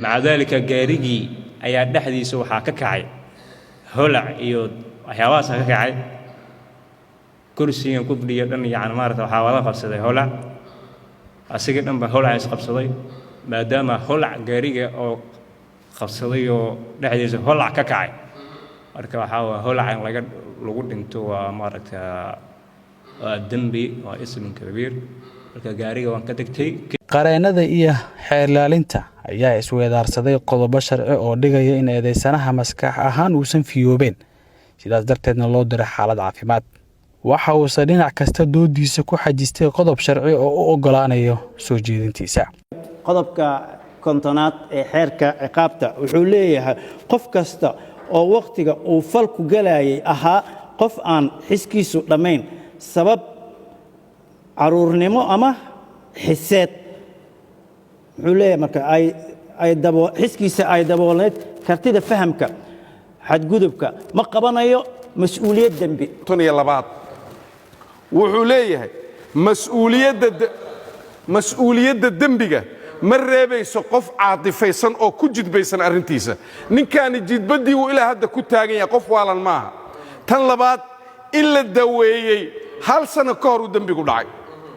Maca daalika, gaarigii ayaa dhexdiisa waxaa ka kacay holac iyo waxyaabahaasa ka kacay. Kursigan ku fadhiyo dhan, yacni maarata, waxaa wada qabsaday holac, asiga dhan baa holac isqabsaday. Maadaama holac gaariga oo qabsaday oo dhexdiisa holac ka kacay, marka waxaa waa holac in laga lagu dhinto waa maaragta waa dembi, waa ismin kabiir. Marka gaariga waan ka degtay. Qareennada iyo xeerlaalinta ayaa isweedaarsaday qodobo sharci oo dhigaya in eedeysanaha maskax ahaan uusan fiyoobeen, sidaas darteedna loo diray xaalad caafimaad. Waxa uuse dhinac kasta doodiisa ku xajistay qodob sharci oo u oggolaanayo soo jeedintiisa. Qodobka 50aad ee Xeerka Ciqaabta wuxuu leeyahay: qof kasta oo wakhtiga uu falku galayay ahaa qof aan xiskiisu dhammayn sabab caruurnimo ama xiseed, muxuu leeyahay, marka xiskiisa ay daboolneyd kartida fahamka xadgudubka, ma qabanayo mas-uuliyad dembi. 52aad wuxuu leeyahay: mas-uuliyadda dembiga ma reebayso qof caatifaysan oo ku jidbaysan arrintiisa. Ninkaani jidbaddii uu ilaa hadda ku taagan yahay, qof waalan maaha. Tan labaad, in la daweeyey hal sano ka hor uu dembigu dhacay,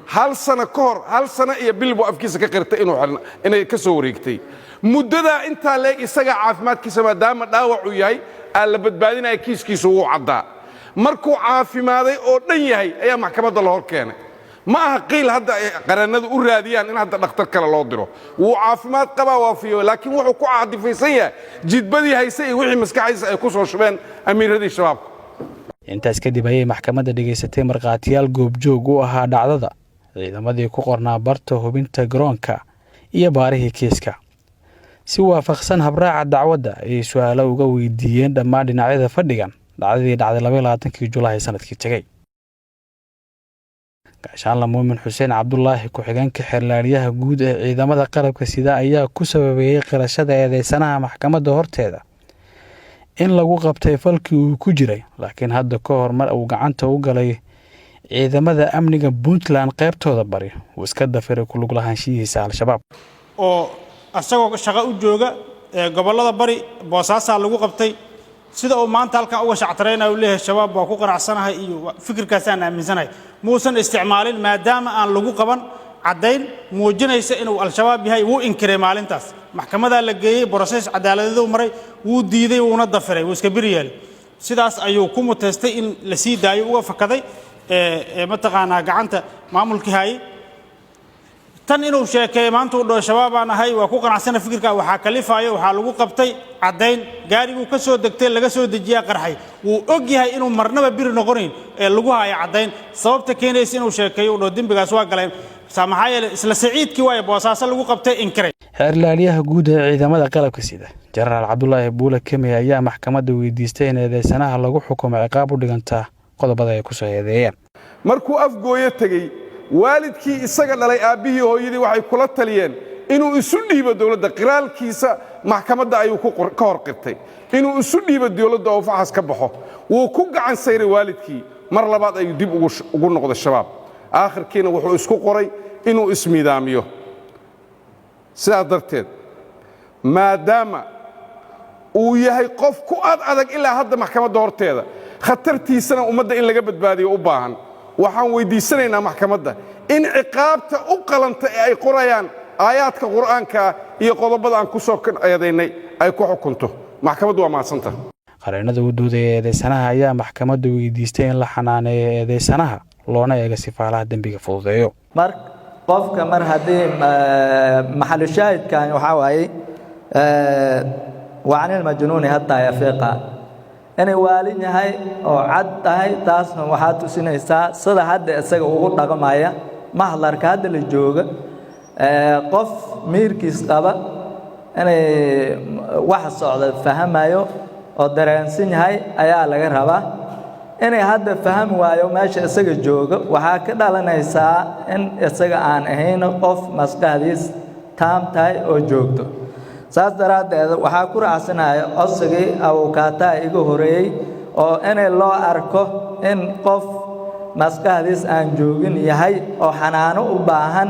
hal sano ka hor, hal sano iyo bil buu afkiisa ka qirtay inuu inay ka soo wareegtay muddadaa intaa leeg. Isagaa caafimaadkiisa, maadaama dhaawacuu yahay aa la badbaadinaya, kiiskiisu wuu caddaa. Markuu caafimaaday oo dhan yahay ayaa maxkamadda la hor keenay. Ma aha qiil hadda ay qareennadu u raadiyaan in hadda dhakhtar kale loo diro. Wuu caafimaad qabaa, waa fiyo, laakiin wuxuu ku caatifaysan yahay jidbadii hayse iyo wixii maskaxdiisa ay ku soo shubeen amiiradii Shabaabka. Intaas kadib ayay maxkamadda dhegaysatay markhaatiyaal goobjoog u ahaa dhacdada, ciidamadii ku qornaa barta hubinta garoonka iyo baarihii kiiska. Si waafaqsan habraaca dacwadda ayay su-aalo uga weydiiyeen dhammaan dhinacyada fadhigan dhacdadii dhacday 22-kii Julaay sanadkii tegey. Gaashaanla Muumin Xuseen Cabdulaahi, ku-xigeenka xeerlaaliyaha guud ee ciidamada qalabka sida, ayaa ku sababeeyey qirashada eedeysanaha maxkamadda horteeda in lagu qabtay falkii uu ku jiray, laakiin hadda ka hor mar uu gacanta u galay ciidamada amniga Puntland qaybtooda bari uu iska dafiray ku lug lahaanshiyihiisa Al-Shabaab. Oo asagoo shaqo u jooga gobollada bari, Boosaasaa lagu qabtay. Sida uu maanta halkan uga shactarayna uu leeyahay Shabaab waa ku qanacsanahay iyo fikirkaasaan aaminsanahay, muusan isticmaalin, maadaama aan lagu qaban caddayn muujinaysa inuu Al-Shabaab yahay. Wuu inkiray maalintaas. Maxkamadaa la geeyey, process cadaaladeedu maray, wuu diiday, wuuna dafiray, wuu iska biri yeelay. Sidaas ayuu ku muteystay in la sii daayo, uga fakaday mataqaanaa gacanta maamulkii hayay. Tan inuu sheekeeyo maanta uu dhaho Shabaabaan ahay, waa ku qanacsana fikirka, waxaa kalifaayo waxaa lagu qabtay caddayn gaariguu ka soo degtay, laga soo dejiyaa qarxay. Wuu og yahay inuu marnaba biri noqonayn ee lagu haayo caddayn. Sababta keenaysa inuu sheekeeyo, uu dhaho dembigaas waa galeen, maxaa yeelay isla saciidkii waaye Boosaaso lagu qabtay inkiray. Xeerlaaliyaha guud ee ciidamada qalabka sida, Jenaraal Cabdulaahi Buule Kemi, ayaa maxkamadda weydiistay in eedeysanaha lagu xukumo ciqaab u dhigantaa qodobada ay ku soo eedeeyeen. Markuu Afgooyo tegey, waalidkii isaga dhalay, aabbihii, hooyadii, waxay kula taliyeen inuu isu dhiibo dowladda. Qiraalkiisa maxkamadda ayuu ka hor qirtay inuu isu dhiibo dowladda oo faxas ka baxo. Wuu ku gacan sayray waalidkii. Mar labaad ayuu dib ugu noqday Shabaab. Aakhirkiina wuxuu isku qoray inuu ismiidaamiyo. Sidaas darteed, maadaama uu yahay qof ku ad adag ilaa hadda maxkamadda horteeda, khatartiisana ummadda in laga badbaadiyo u baahan, waxaan weyddiisanaynaa maxkamadda in ciqaabta u qalanta ee ay qorayaan aayaadka Qur'aankaa iyo qodobada aan ku soo eedaynay ay ku xukunto. Maxkamaddu waa mahadsanta. Qareennada u doodaya eedeysanaha ayaa maxkamadda weydiistay in la xanaaneeyo eedeysanaha, loona eego sifaalaha dembiga fududeeyo. Mar qofka mar haddii maxalu shaahidkan waxaa waaye wa can ilmajnuuni hataa yafiiqa, inay waalin yahay oo cad tahay. Taasna waxaa tusinaysaa sida hadda isaga ugu dhaqmaya maxdarka hadda la jooga. Qof miirkiis qaba inay wax socda fahamayo oo dareensan yahay ayaa laga rabaa. Inay hadda fahami waayo meesha isaga jooga, waxaa ka dhalanaysaa in isaga aan ahayn qof maskaxdiis taam tahay oo joogto. Saas daraaddeed waxaa ku raacsanaya codsigii abukaataha iga horeeyey oo inay loo arko in qof maskaxdiis aan joogin yahay oo xanaano u baahan.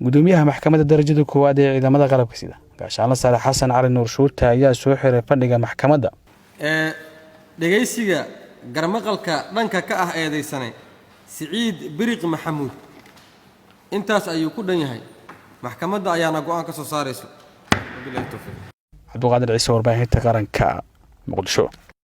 Gudoomiyaha Maxkamadda Darajada Koowaad ee ciidamada qalabka sida. Gaashaanle Sare Xasan Cali Nuur Shuute ayaa soo xiray fadhiga maxkamadda. Ee dhegaysiga garmaqalka dhanka ka ah eedaysanay Siciid Biriq Maxamuud intaas ayuu ku dhan yahay. Maxkamadda ayaana go'aan ka soo saarayso. Wabillahi towfiiq. Cabduqaadir Ciise, Warbaahinta Qaranka, Muqdisho.